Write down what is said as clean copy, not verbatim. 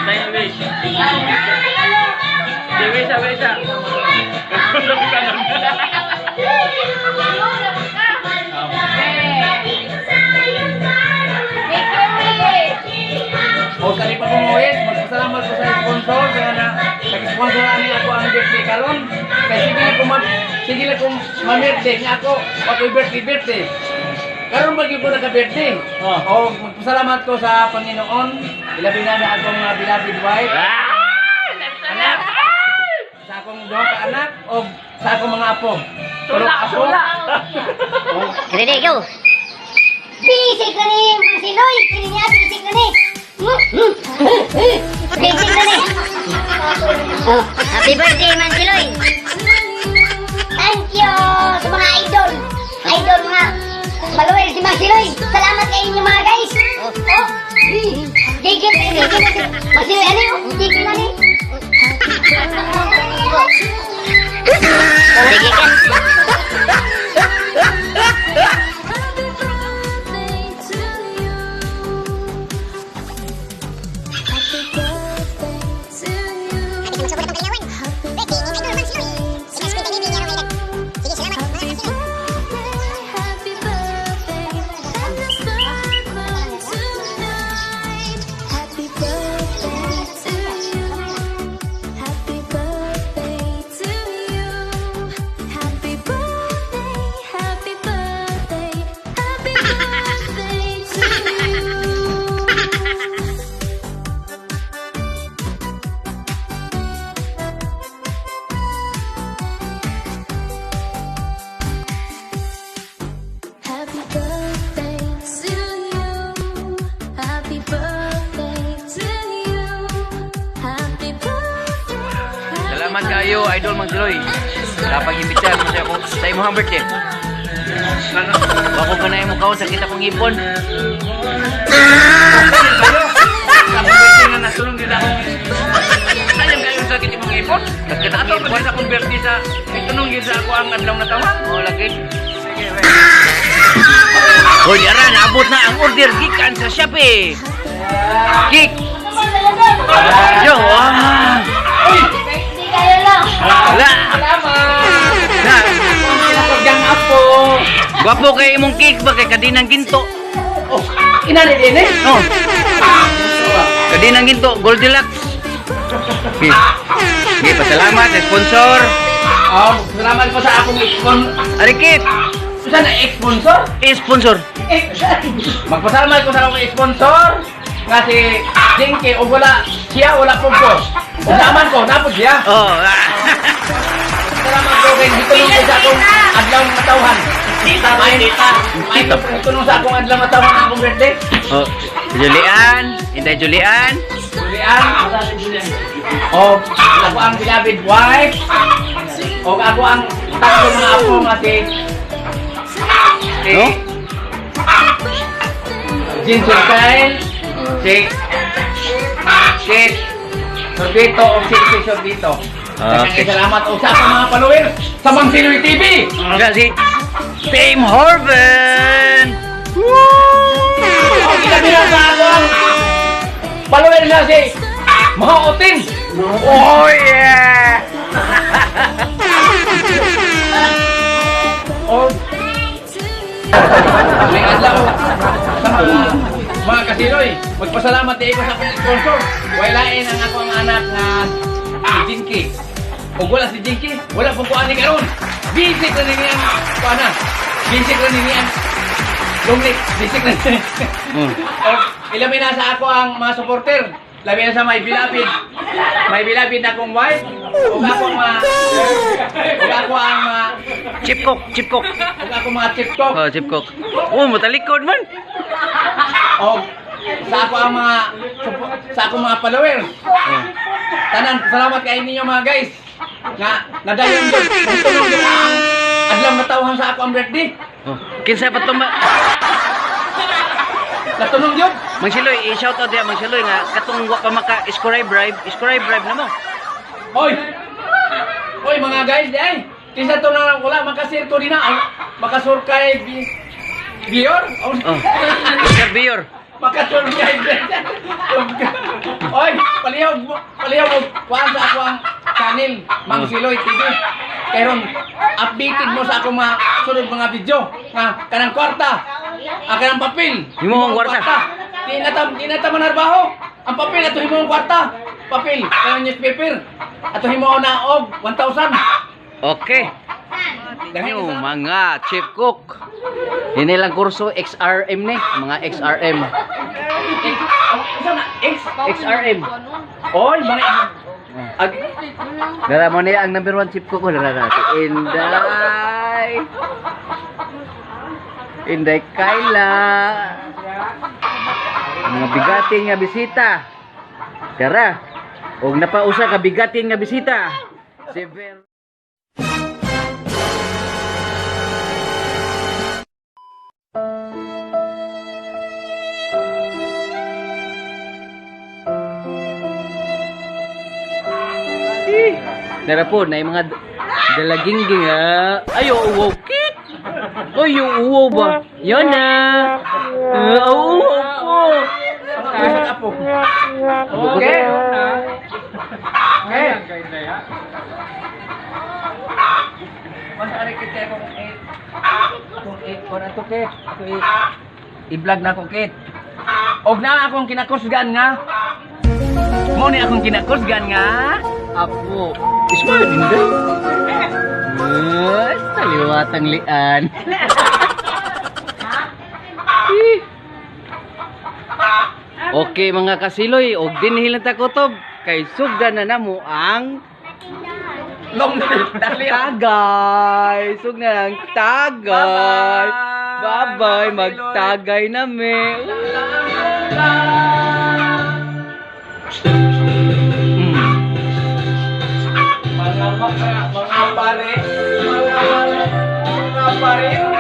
Tayo wish. Di wish, ah, wish, ah. Make your wish. O kani pa kong wish, magpasalamat ko sa sponsor kaya na nag-sponsor ani ako ang birthday karon. Kay sige na ko sige na ko ma-birthday niya ako, ako'y birthday birthday. Karon ba gyud ko naka-birthday? Oh. O magpasalamat ko sa Panginoon, ilabi na na akong mga beloved wife, anak, sa akong duha ka anak o sa akong mga apo. Tulo Sula, apo. sula. O, Ready, go! Basic na ni Mang Siloy. Kini niya, basic na ni. Basic na ni! Oh, happy birthday, Mang Siloy! Thank you sa mga idol. Idol mga followers ni Mang Siloy. Salamat kay inyo mga guys. Oh. Oh. Gigil, gigil na si Mang Siloy. Ano yun? Gigil na ni. Sige ka! Happy birthday, and the third moon tonight. Happy birthday to you. Happy birthday to you. Happy birthday, happy birthday, happy birthday to you. Happy birthday to you. Happy birthday to you. Happy birthday. Happy Salamat kayo, Idol Mang Siloy. Sa pag-imbitahan mo sa ako sa imong birthday. Wako ka na imong kaon sa kita kong ipon. Sa akong birthday nga nasulong nila akong Sayang kayo sa akin imong ipon. Sakit ang Ato ipon. pa sa akong birthday sa itunong gyud sa ako ang adlaw na tawa. Oh, lagi. Hoy, ara, naabot na ang order gikan sa Shopee. Cake. Yo, ah. Birthday kayo lang. Wala. Salamat. Na, Pinakurgang apo. gwapo kay imong cake ba kay kadinang ginto. Oh, inani din eh. Oh. Kadinang ginto, Goldilocks. Okay. Okay, pasalamat sa sponsor. Oh, salamat ko sa akong sponsor. Arikit, Saan na sponsor? sponsor. Eh, magpasalamat ko sa akong sponsor nga si Jinky o wala siya wala po ko. O naman ko, napod siya. Oh. Ah. Salamat ko kay hitulong ko sa akong adlaw matawhan. Tita, tita. Tita. Hitulong sa akong adlaw matawhan ang akong birthday. Oh, Julian, Inday Julian. Julian. O, ako ang beloved wife. O, ako ang tatlo mga apo nga si si No? Ginger Kyle, si Kit Sorbito o si si Sorbito. Okay. Okay. Salamat o sa akong mga followers sa Mang Siloy TV. Nga si Team Horven. O, ilabi na sa ako ang follower na si Mahotin. Oh yeah! O, may adlaw sa mga kasiloy. Magpasalamat din ko sa akong sponsor. Walain ang akong anak na si Jinky. Ug wala si Jinky, wala pong kuan ni karon. Basic na ni ang kuan na. Basic na ni ang Lumlik, basic na ni. O, ilabi na sa ako ang mga supporter. Labi na sa my beloved. My beloved na akong wife. Ug ako mga ug ako ang mga Chip cook, chip cook. ug ako mga chip cook. Oh, chip cook. Oh, matalikod man. O, sa ako ang mga sa ako mga followers. Oh. Tanan, salamat kay ninyo mga guys. Nga nadayon jud tulong jud ang adlaw matawhan sa ako ang birthday. Oh. Kinsa pa to ma Natunong jud. Mang Siloy, i-shout out diya Mang Siloy nga katong wa pa maka subscribe subscribe na mo. Hoy. Hoy mga guys, di ay. Kinsa to na wala makasirko din na makasurkay biyor. Oh. Sir Bior. Makasurkay. Palihaw og kuan sa ako ang channel, Mang Siloy TV. Kay ron updated mo sa akong mga sunod mga video nga kanang kwarta, ah, kanang papel. Himo ang kwarta. Di na ta manarbaho. Ang papel ato himo ang kwarta. Papel, kanang newspaper. Ato himo na og 1,000. Okay. Yo, mga chief cook. Ini lang kurso XRM ni, mga XRM. X, oh, na? X? XRM. Oy, mga Ag Dara mo ni ang number 1 chief cook ko dara na si Inday. Inday Kayla. Mga bigatin nga bisita. Dara. Og napausa ka bigatin nga bisita. Si Ver. Dara po, na yung mga dalagingging ah. Ay, oo, wow, kit! Ay, yung uwaw ba? Yan na! Ah, uwaw po! Apo. Okay. Okay. Mas ari kita kung eh kung eh kung ato kit ako i i-vlog na ko kit. Og na akong kinakusgan nga. Mo ni akong kinakusgan nga. Apo, ismail din ba? Yes, taliwatang lian. Eh. Okay mga kasiloy, og dinhi lang ta kutob kay sugdan na namo ang Long dali. tagay. Sugdan ang tagay. Bye-bye. Bye-bye, magtagay na me. Mga mga mga pare, mga pare, mga pare.